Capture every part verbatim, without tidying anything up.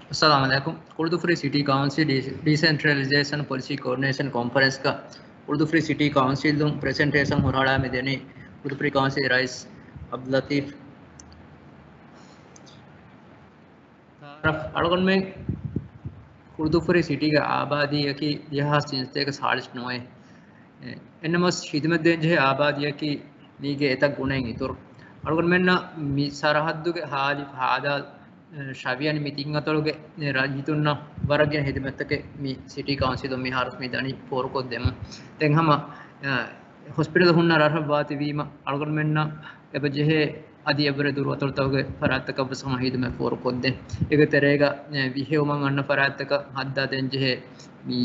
އައްސަލާމު ޢަލައިކުމް. ކުޅުދުފުރި ސިޓީ ކައުންސިލް ޑީ-، ޑީސެންޓްރަލައިޒޭޝަން ޕޮލިސީ ކޯޑިނޭޝަން ކޮންފަރެންސްގަ ކުޅުދުފުރި ސިޓީ ކައުންސިލުން ޕްރެޒެންޓޭޝަން ހުށަހަޅާ މިދެނީ ކުޅުދުފުރި ކައުންސިލް ރައީސް ޢަބްދުލްލަތީފް ތާރަފް. އަޅުގަނޑުމެން ކުޅުދުފުރި ސިޓީގެ އާބާދީއަކީ ދެހާސް ތިންސަތޭކަ ސާޅީސް ނުވައެއް. އެ، އެންނަމަސް ހިދުމަތް ދޭންޖެހޭ އާބާދީއަކީ މީގެ އެތައް ގުނައިން އިތުރު. އަޅުގަނޑުމެންނަށް މި ސަރަހައްދުގެ ހާލި ހާދާ، އެ، ޝަވިޔަނި މި ތިން އަތޮޅުގެ، އެ، ރައްޔިތުންނަށް ވަރަށް ގިނަ ހިދުމަތްތަކެއް މި ސިޓީ ކައުންސިލުން މިހާރު މި ދަނީ ފޯރުކޮށްދެމުން. ދެން ހަމަ، އެ، ހޮސްޕިޓަލް ހުންނަ ރަށްރަށް ވާތީވީމަ އަޅުގަނޑުމެންނަށް އެބަ ޖެހޭ އަދި އެއްވަރެއް ދުރު އަތޮޅުތަކުގެ ފަރާތްތަކަށް ވެސް ހަމަ ހިދުމަތް ފޯރުކޮށްދޭ. އޭގެ ތެރޭގަ، އެ، ވިހެއުމަށް އަންނަ ފަރާތްތަކަށް ހައްދާދޭން ޖެހޭ މި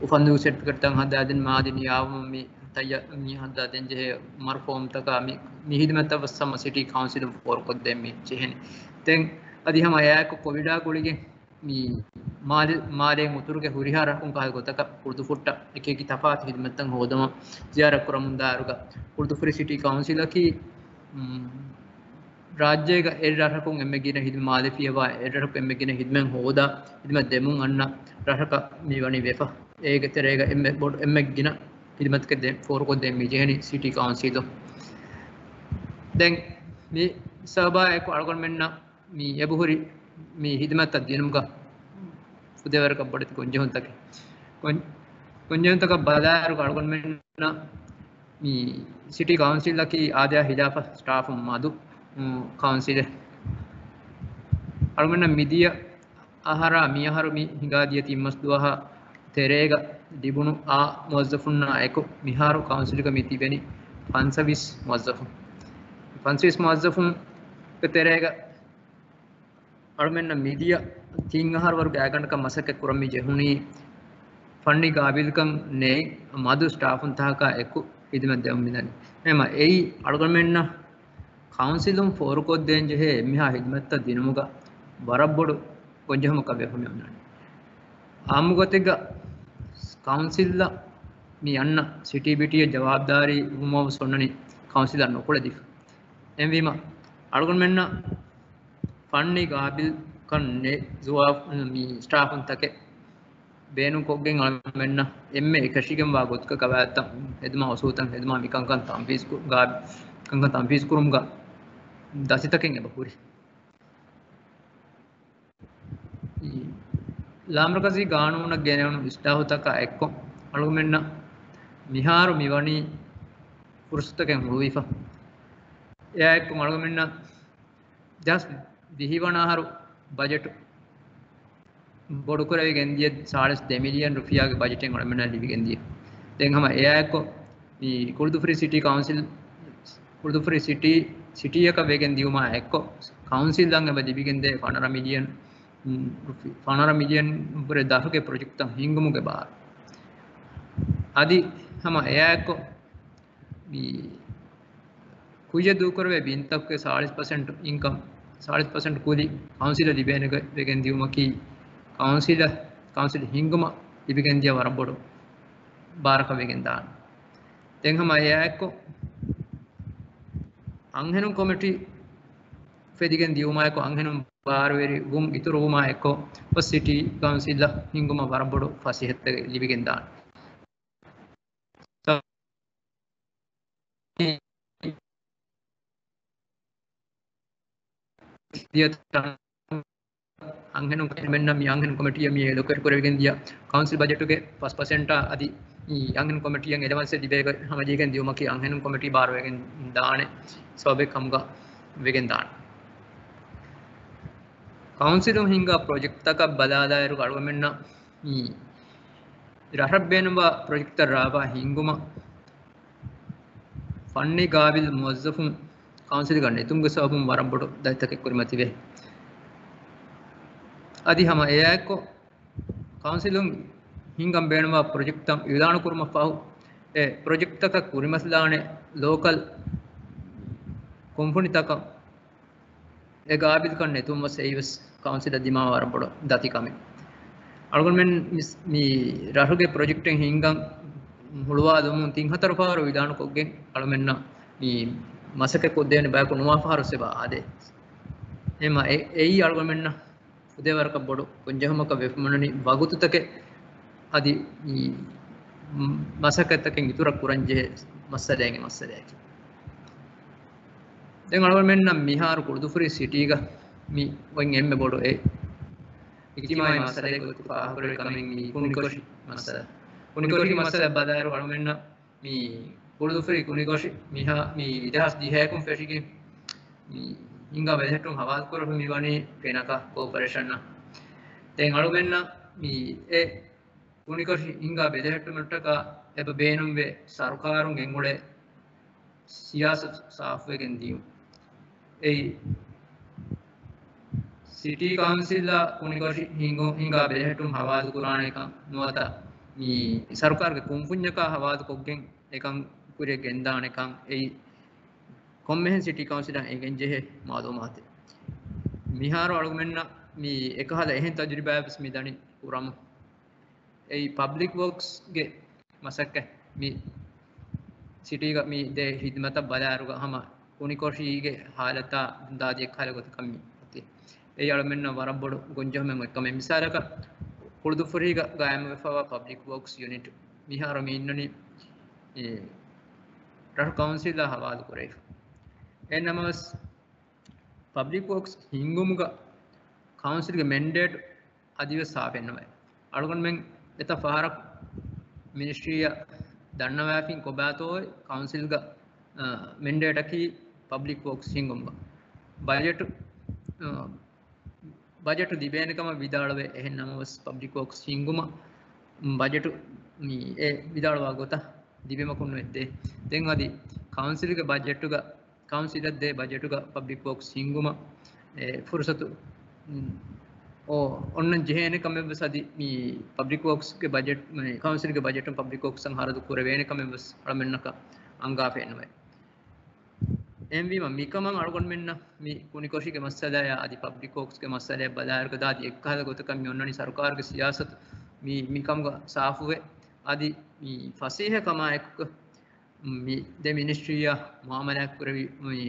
އުފަންދޫ ސެޓްފިކެޓްތައް ހައްދާދޭން މާދަނީ އާވަމުން މި ތައްޔަ-، މި ހައްދާދޭން ޖެހޭ މަރު ފޯމްތަކާ މި، މި ހިދުމަތްތައް ވެސް ހަމަ ސިޓީ ކައުންސިލުން ފޯރުކޮށްދޭން މި ޖެހެނީ. ދެން އަދި ހަމަ އެއާއެކު ކޮވިޑާ ގުޅިގެން މި މާލެ-، މާލޭން އުތުރުގެ ހުރިހާ ރަށަކުން ކަހަލަ ގޮތަކަށް ކުޅުދުފުއްޓަށް އެކިއެކި ތަފާތު ހިދުމަތްތައް ހޯދުމަށް ޒިޔާރަތް ކުރަމުންދާއިރުގަ ކުޅުދުފުރި ސިޓީ ކައުންސިލަކީ، މް، ރާއްޖޭގަ އެއް ރަށަކުން އެންމެ ގިނަ ހިދުމަތް މާލެ ފިޔަވާ އެއް ރަށަކުން އެންމެ ގިނަ ހިދުމަތް ހޯދާ ހިދުމަތް ދެމުން އަންނަ ރަށަކަށް މި ވަނީ ވެފަ. އޭގެ ތެރޭގަ އެންމެ ބޮޑު އެންމެ ގިނަ ހިދުމަތްތަކެއް ދެ-، ފޯރުކޮށްދޭން މި ޖެހެނީ ސިޓީ ކައުންސިލުން. ދެން މި ސަބަބާ އެކު އަޅުގަނޑުމެންނަށް މި އެބަހުރި މި ހިދުމަތްތައް ދިނުމުގަ ފުދޭވަރަކަށް ބޮޑެތި ގޮންޖެހުންތަކެއް. ގޮން-، ގޮންޖެހުންތަކަށް ބަލާއިރު އަޅުގަނޑުމެންނަށް މި ސިޓީ ކައުންސިލަކީ އާދަޔާ ހިލާފަށް ސްޓާފުން މަދު، އު، ކައުންސިލެއް. އަޅުގަނޑަށް މިދިޔަ އަހަރާ މިއަހަރު މި ހިނގާދިޔަ ތިން މަސް ދުވަހާ ތެރޭގަ ލިބުނު އާ މުވައްޒަފުންނާ އެކު މިހާރު ކައުންސިލުގަ މި ތިބެނީ ފަންސަވީސް މުވައްޒަފުން. ފަންސަވީސް މުވައްޒަފުންގެ ތެރޭގަ އަޅުމެންނަށް މިދިޔަ ތިން އަހަރު ވަރުގެ އާގަނޑަކަށް މަސައްކަތް ކުރަން މި ޖެހުނީ ފަންނީ ގާބިލްކަން ނެތް މަދު ސްޓާފުން ތަކާ އެކު ހިދުމަތް ދެމުން މިދަނީ. އެހެންމަ އެއީ އަޅުގަނޑުމެންނަށް ކައުންސިލުން ފޯރުކޮށްދޭން ޖެހޭ އެންމެހާ ހިދުމަތްތައް ދިނުމުގަ ވަރަށް ބޮޑު ގޮންޖެހުމަކަށް ވެފަ މި އޮންނާނީ. އާއްމު ގޮތެއްގަ ކައުންސިލްއަށް މި އަންނަ ސިޓީ ބިޓީއަށް ޖަވާބުދާރީ ވުމަށް ވެސް އޮންނަނީ ކައުންސިލަށް ނުކުޅެދިފަ. އެހެންވީމަ އަޅުގަނޑުމެންނަށް ފަންނީ ގާބިލްކަން ނެތް ޒުވާ-، މި ސްޓާފުން ތަކެއް ބޭނުންކޮށްގެން އަޅުމެންނަށް އެންމެ އެކަށީގެންވާ ގޮތަކަށް ގަވާއިދުތައް ހެދުމާ އުސޫލުތައް ހެދުމާ މިކަންކަން ތަންފީޒު ކު-، ގާ-، ކަންކަން ތަންފީޒު ކުރުމުގަ ދަތިތަކެއް އެބަ ހުރި. އީ، ލާމަރުކަޒީ ގާނޫނަށް ގެނެވުނު އިސްލާހުތަކާ އެއްކޮށް އަޅުގަނޑުމެންނަށް މިހާރު މިވަނީ ފުރުސަތުތަކެއް ހުޅުވިފަ. އެއާއެއްކޮށް އަޅުގަނޑުމެންނަށް ދެހާސް ވިހި ވަނަ އަހަރު ބަޖެޓު ބޮޑުކުރެވިގެން ދިޔަ ސާޅީސް ދެ މިލިއަން ރުފިޔާގެ ބަޖެޓެއް އަޅުމެންނަށް ލިބިގެން ދިޔަ. ދެން ހަމަ އެއާއެއްކޮށް މި ކުޅުދުފުރި ސިޓީ ކައުންސިލް، ކުޅުދުފުރި ސިޓީ، ސިޓީއަކަށް ވެގެން ދިޔުމާ އެއްކޮށް ކައުންސިލްއަށް އެބަ ލިބިގެންދޭ ފަނަރަ މިލިއަން، ފަނަރަ މިލިއަން ވުރެ ދަށުގެ ޕްރޮޖެކްޓްތައް ހިންގުމުގެ ބާރު. އަދި ހަމަ އެއާއެއްކޮށް މި ކުއްޔަށް ދޫކުރެވޭ ބިންތަކުގެ ސާޅީސް ޕަސެންޓް އިންކަމް، ސާޅީސް ޕަސެންޓް ކުލި ކައުންސިލަށް ލިބޭނެ ވެގެން ދިޔުމަކީ ކައުންސިލަށް، ކައުންސިލް ހިންގުމަށް ލިބިގެން ދިޔަ ވަރަށް ބޮޑު ބާރަކަށް ވެގެން ދާނެ. ދެން ހަމަ އެއާއެއްކޮށް އަންހެނުން ކޮމިޓީ އުފެދިގެން ދިޔުމާއެކު އަންހެނުން ބާރުވެރި ވުން އިތުރުވުމާއެކު ސިޓީ ކައުންސިލަށް ހިންގުމަށް ވަރަށް ބޮޑު ފަސޭހަތެއް ލިބިގެން ދާނެ. އަންހެނުން ކޮމިޓީއަށް މި އަންހެނުން ކޮމިޓީއަށް މި އެލޮކޭޓް ކުރެވިގެން ދިޔަ ކައުންސިލް ބަޖެޓުގެ ފަސް ޕަސެންޓާ އަދި އަންހެނުން ކޮމިޓީއަށް އެލަވަންސެއް ލިބޭ ހަމަޖެހިގެން ދިޔުމަކީ އަންހެނުން ކޮމިޓީ ބާރުވެގެން ދާނެ ސަބަބެއް ކަމުގަ ވެގެން ދާނެ. ކައުންސިލުން ހިންގާ ޕްރޮޖެކްޓްތަކަށް ބަލާލާއިރު އަޅުގަނޑުމެންނަށް މި ރަށަށް ބޭނުންވާ ޕްރޮޖެކްޓްތައް ރާވާ ހިންގުމަށް ފަންނީ ގާބިލް މުވައްޒަފުން ކައުންސިލްގަ ނެތުމުގެ ސަބަބުން ވަރަށް ބޮޑު ދަތިތަކެއް ކުރިމަތިވޭ. އަދި ހަމަ އެއާއެއްކޮށް ކައުންސިލުން ހިންގަން ބޭނުންވާ ޕްރޮޖެކްޓްތައް އިއުލާނު ކުރުމަށް ފަހު، އެ ޕްރޮޖެކްޓްތަކަށް ކުރިމަތިލާނެ ލޯކަލް ކުންފުނިތަކަށް އެ ގާބިލްކަން ނެތުން ވެސް އެއީ ވެސް ކައުންސިލަށް ދިމާވާ ވަރަށް ބޮޑު ދަތިކަމެއް. އަޅުގަނޑުމެން މި، މި ރަށުގެ ޕްރޮޖެކްޓެއް ހިންގަން ހުޅުވާލުމުން ތިން ހަތަރު ފަހަރު އިއުލާނުކޮށްގެން އަޅުމެންނަށް މި މަސައްކަތް ކޮށްދޭނެ ބަޔަކު ނުވާ ފަހަރު ސެބާ އާދޭ. އެމަ އެ-، އެއީ އަޅުގަނޑުމެންނަށް އުދޭވަރަކަށް ބޮޑު ގޮންޖެހުމަކަށް ވެފަ މިއޮންނަނީ ވަގުތުތަކެއް އަދި މި މަސައްކަތްތަކެއް އިތުރަށް ކުރަން ޖެހޭ މައްސަލައެއް، މައްސަލައަކީ. ދެން އަޅުގަނޑުމެންނަށް މިހާރު ކުޅުދުއްފުރީ ސިޓީގަ މި އޮތް އެންމެ ބޮޑު އެ އިޖްތިމާޢީ މައްސަލައެއް ގޮތު ފާހަގަކުރެވޭ ކަމެއް މި ކުނިކޮށި މައްސަލަ. ކުނިކޮށި މައްސަލަ ބަލާއިރު އަޅުމެންނަށް މި ކުޅުދުއްފުރީ ކުނިކޮށި މިހާ މި ދެހާސް ދިހައެކުން ފެށިގެން މި ހިންގާ ބެލެހެއްޓުން ހަވާލުކުރެވި މި ވަނީ ފެނަކަ ކޯޕަރޭޝަނަށް. ދެން އަޅުމެންނަށް މި އެ ކުނިކޮށި ހިންގާ ބެލެހެއްޓުމަށްޓަކާ އެބަ ބޭނުންވޭ ސަރުކާރުން ގެންގުޅޭ ސިޔާސަތު ސާފުވެގެން ދިޔުން. އެއީ، ސިޓީ ކައުންސިލްއާ ކުނިކޮށި ހިނގު-، ހިނގާ ބެލެހެއްޓުން ހަވާލުކުރާނެކަން ނުވަތަ މި ސަރުކާރުގެ ކުންފުންޏަކާ ހަވާލުކޮށްގެން އެކަން ކުރިއަށް ގެންދާނެކަން އެއީ، ކޮންމެހެން ސިޓީ ކައުންސިލަށް އެނގެންޖެހޭ މައުލޫމާތެއް. މިހާރު އަޅުގަނޑުމެންނަށް މި އެކަހަލަ އެހެން ތަޖުރިބާއެއް ވެސް މި ދަނީ ކުރަމުން. އެއީ ޕަބްލިކް ވޯކްސްގެ މަސައްކަތް މި ސިޓީގަ މި ދޭ ހިދުމަތަށް ބަލާއިރުގަ ހަމަ ކުނިކޮށީގެ ހާލަތާ ދާދި އެއްކަހަލަ ގޮތަކަށް މި އޮތީ. އެއީ އަޅުމެންނަށް ވަރަށް ބޮޑު ގޮންޖެހުމެއް އޮތްކަމެއް. މިސާލަކަށް ކުޅުދުއްފުރީގަ ގާއިމުވެފަވާ ޕަބްލިކް ވޯކްސް ޔުނިޓް މިހާރު މި އިންނަނީ، އެ، ރަށު ކައުންސިލްއާ ހަވާލު ކުރެވިފަ. އެހެން ނަމަވެސް، ޕަބްލިކް ވޯކްސް ހިންގުމުގަ ކައުންސިލްގެ މެންޑޭޓް އަދިވެސް ސާފެއްނުވޭ. އަޅުގަނޑުމެން އެތައް ފަހަރަކު މިނިސްޓްރީއަށް ދަންނަވާފިން ކޮބާތޯ ކައުންސިލްގަ، އަ، މެންޑޭޓަކީ ޕަބްލިކް ވޯކްސް ހިންގުމުގަ ބަޖެޓު، އަ، ބަޖެޓު ލިބޭނެ ކަމަށް ވިދާޅުވޭ. އެހެން ނަމަވެސް، ޕަބްލިކް ވޯކްސް ހިންގުމަށް ބަޖެޓު މި އެ ވިދާޅުވާ ގޮތަށް ލިބިމަކުން ނުވެއްދޭ. ދެން އަދި ކައުންސިލްގެ ބަޖެޓުގަ، ކައުންސިލަށް ދޭ ބަޖެޓުގަ ޕަބްލިކް ވޯކްސް ހިންގުމަށް އެ ފުރުސަތު، މް، އޮ-، އޮންނަން ޖެހޭނެ ކަމެއް ވެސް އަދި މި ޕަބްލިކް ވޯކްސްގެ ބަޖެޓް، މި ކައުންސިލްގެ ބަޖެޓުން ޕަބްލިކް ވޯކްސްއަށް ހަރަދު ކުރެވޭނެ ކަމެއް ވެސް އަޅަމެންނަކަށް އަންގާފައެއް ނުވޭ. އެހެންވީމަ، މިކަމަށް އަޅުގަނޑުމެންނަށް މި ކުނިކޮށިގެ މައްސަލަޔާ އަދި ޕަބްލިކް ވޯކްސްގެ މައްސަލަޔަށް ބަލާއިރުގަ ދާދި އެއްކަހަލަ ގޮތަކަށް މި އޮންނަނީ ސަރުކާރުގެ ސިޔާސަތު މި، މިކަމުގަ ސާފުވެ، އަދި މި ފަސޭހަ ކަމާއެކު މި ދެ މިނިސްޓްރީއާ މުއާމަލާތް ކުރެވި މި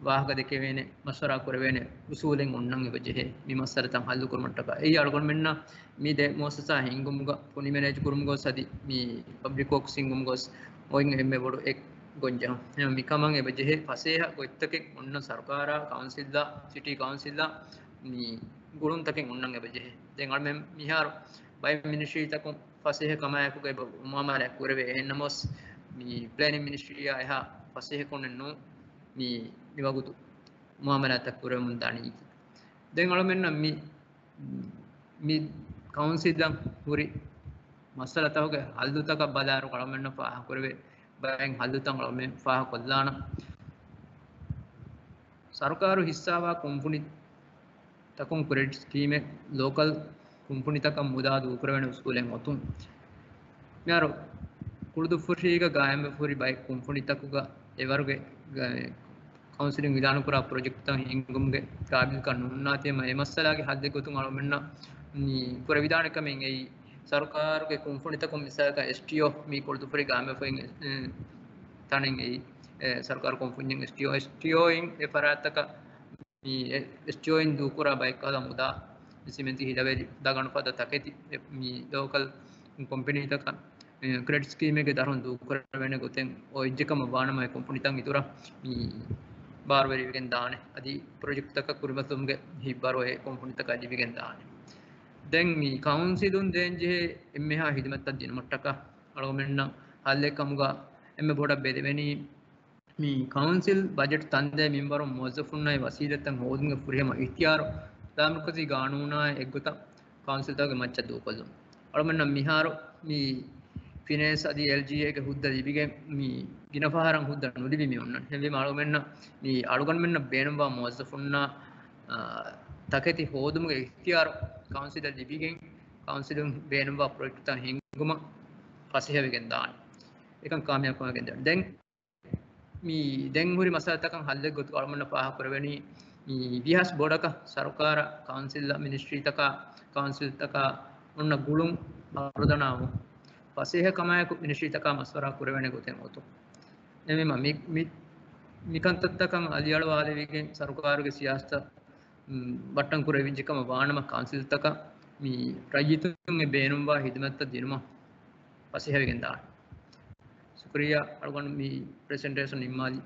ވާހަކަ ދެކެވޭނެ، މަޝްވަރާ ކުރެވޭނެ އުސޫލެއް އޮންނަން އެބަ ޖެހޭ. މި މައްސަލަތައް ހައްލު ކުރުމަށްޓަކާ. އެއީ އަޅުގަނޑުމެންނަށް މި ދެ މުއައްސަސާ ހިންގުމުގަ، ކުނި މެނޭޖް ކުރުމުގަ އަދި މި ޕަބްލިކް ވޯކްސް ހިންގުމުގަ އޮތް އެންމެ ބޮޑު އެއް ގޮންޖެހުން. އެހެން މިކަމަށް އެބަ ޖެހޭ ފަސޭހަ ގޮތްތަކެއް އޮންނަ ސަރުކާރާ، ކައުންސިލްއާ، ސިޓީ ކައުންސިލްއާ މި ގުޅުންތަކެއް އޮންނަން އެބަ ޖެހޭ. ދެން އަޅުމެން މިހާރު ބައެއް މިނިސްޓްރީތަކުން ފަސޭހަ ކަމާއެކުގަ އެބަ މުއާމަލާތް ކުރެވޭ. އެހެން ނަމަވެސް، މި ޕްލޭނިން މިނިސްޓްރީއާ އެހާ ފަސޭހަކޮށް ނޫން މި، މިވަގުތު މުއާމަލާތައް ކުރެވެމުން ދާނީ. ދެން އަޅުމެންނަށް މި، މި ކައުންސިލްއަށް ހުރި މައްސަލަތަކުގެ ހައްލުތަކަށް ބަލާއިރު އަޅުމެންނަށް ފާހަގަކުރެވޭ ބައެއް ހައްލުތައް އަޅުމެން ފާހަގަކޮށްލާނަން. ސަރުކާރު ހިއްސާވާ ކުންފުނި ތަކުން ކްރެޑިޓް ސްކީމެއް ލޯކަލް ކުންފުނިތަކަށް މުދާ ދޫކުރެވޭނެ އުސޫލެއް އޮތުން. މިހާރު ކުޅުދުއްފުށީގަ ގާއިމްވެފަ ހުރި ބައެއް ކުންފުނިތަކުގަ އެވަރުގެ ގ-، ކައުންސިލުން އިލާނުކުރާ ޕްރޮޖެކްޓްތައް ހިންގުމުގެ ގާބިލްކަން ނުހުންނާތީ، އެމަ އެ މައްސަލާގެ ހައްލެއް ގޮތުން އަޅުމެންނަށް މި ކުރެވިދާނެ ކަމެއް އެއީ، ސަރުކާރުގެ ކުންފުނިތަކުން މިސާލަކަށް އެސްޓީއޯ މި ކުޅުދުއްފުށީ ގާއިމްވެފައި އެ، ތަނެއް އެއީ، އެ، ސަރުކާރު ކުންފުންޏެއް އެސްޓީއޯ، އެސްޓީއޯއިން އެ ފަރާތްތަކަށް މި އެ، އެސްޓީއޯއިން ދޫކުރާ ބައެއްކަހަލަ މުދާ، ސިމެންތި ހިލަވެރި ދަގަނޑު ފަދަ ތަކެތި، އެ، މި ލޯކަލް ކޮމްޕެނީތަކަށް، އެ، ކްރެޑިޓް ސްކީމެއްގެ ދަށުން ދޫކުރެވޭނެ ގޮތެއް އޮތް އެއްޗެއް ކަމަށް ވާނަމަ، އެ ކުންފުނިތައް އިތުރަށް މި ބާރުވެރިވެގެން ދާނެ. އަދި ޕްރޮޖެކްޓްތަކަށް ކުރިމަތިލުމުގެ ހިތްވަރު އެ ކުންފުނިތަކަށް ލިބިގެން ދާނެ. ދެން މި ކައުންސިލުން ދޭންޖެހޭ އެންމެހާ ހިދުމަތްތައް ދިނުމަށްޓަކާ އަޅުގަނޑުމެންނަށް ހައްލެއް ކަމުގަ އެންމެ ބޮޑަށް ބެލެވެނީ، މި ކައުންސިލް ބަޖެޓް ތަންދޭ މިންވަރު މުވައްޒަފުންނާއި ވަސީލަތްތައް ހޯދުމުގެ ފުރިހަމަ އިޚްތިޔާރު އިސްލާމީ މަރުކަޒީ ގާނޫނާއި އެއްގޮތަށް ކައުންސިލްތަކުގެ މައްޗަށް ދޫކޮށްލުން. އަޅުމެންނަށް މިހާރު މި ފިނޭންސް އަދި އެލްޖީއޭގެ ހުއްދަ ލިބިގެން މި ގިނަ ފަހަރަށް ހުއްދަ ނުލިބި މި އޮންނަން. އެހެންވީމަ އަޅުމެންނަށް މި އަޅުގަނޑުމެންނަށް ބޭނުންވާ މުވައްޒަފުންނާ، އާ، ތަކެތި ހޯދުމުގެ އިޚްތިޔާރު ކައުންސިލަށް ލިބިގެން ކައުންސިލުން ބޭނުންވާ ޕްރޮޖެކްޓްތައް ހިންގުމަށް ފަސޭހަވެގެން ދާނެ. އެކަން ކާމިޔާބުކަމަށް ގެންދަވަން. ދެން މި ދެން ހުރި މައްސަލަތަކަށް ހައްލެއް ގޮތުގަ އަޅުމެންނަށް ފާހަގަކުރެވެނީ، މި ވިހާސް ބޮޑަކަށް ސަރުކާރަށް، ކައުންސިލްއަށް، މިނިސްޓްރީތަކާ، ކައުންސިލްތަކާ އޮންނަ ގުޅުން ހަރުދަނާވުން، ފަސޭހަ ކަމާއެކު މިނިސްޓްރީތަކާ މަޝްވަރާ ކުރެވޭނެ ގޮތެއް އޮތުން. އެހެންވީމަ މި، މި، މިކަންތައްތަކަށް އަލިއަޅުވާލެވިގެން ސަރުކާރުގެ ސިޔާސަތަށް ބައްޓަން ކުރެވިއްޖެ ކަމަށް ވާނަމަ، ކައުންސިލްތަކަށް މި ރައްޔިތުންގެ ބޭނުންވާ ހިދުމަތްތައް ދިނުމަށް ފަސޭހަވެގެން ދާނެ. ޝުކުރިއްޔާ އަޅުގަނޑު މި ޕްރެޒެންޓޭޝަން ނިންމާލި.